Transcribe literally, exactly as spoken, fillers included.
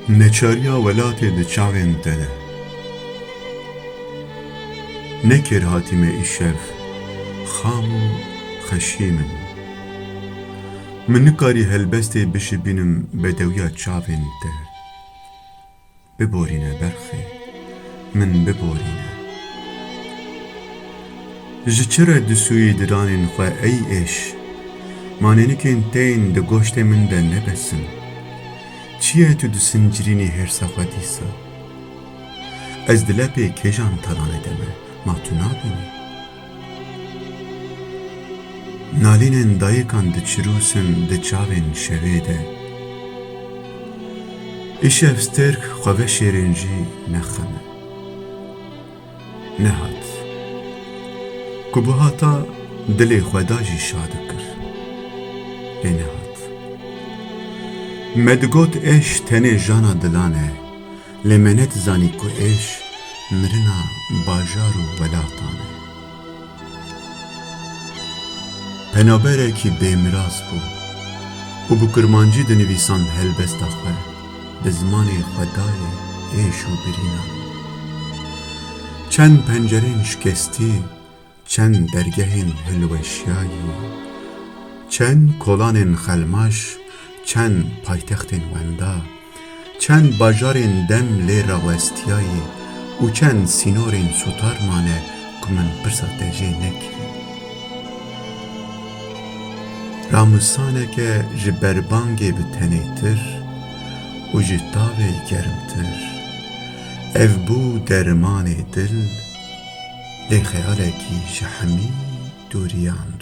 Neçariya welatê di çavên te de. Ne kêr hatî me îşev, xam û xeşîm in. Min nikarî helbestê bişibînim bedewiya çavên te. Biborîne berxê, min biborîne. Ji çi re disûyî diranên xwe ey êş? Manênikên tên di goştê min de ne bes in. Çi ye tu disincirînî hêrsa xwe dîsa? Ez di lepê kêjan talanê de me, ma tu nabînî? Nalînên dayikan diçirûsin di çavên şevê de. Îşev stêrk xwe veşêrên jî ne xem e. Nehat. Ku bihata dilê xwe da jî şa dikir. Lê nehat. Me digot êş tenê jana dilan e, lê me nedizanî ku êş mirina bajar û welatan e. Penaberekî bêmiraz bû û bi kurmancî dinivîsand helbesta xwe, bi zimanê xwe dayê êş û birînan. Çend pencerên şikestî, çend dergehên hilweşiyayî, çend kolanên xelmaş, çend paytextên wenda, çend bajarên dem lê rawestiyayî û çend sînorên sotar mane ku min pirsa te jê nekirî. Ramusaneke ji berbangê bi tenêtir û ji tavê germtir. Ev bû dermanê dil, lê xeyalekî ji hemî dûriyan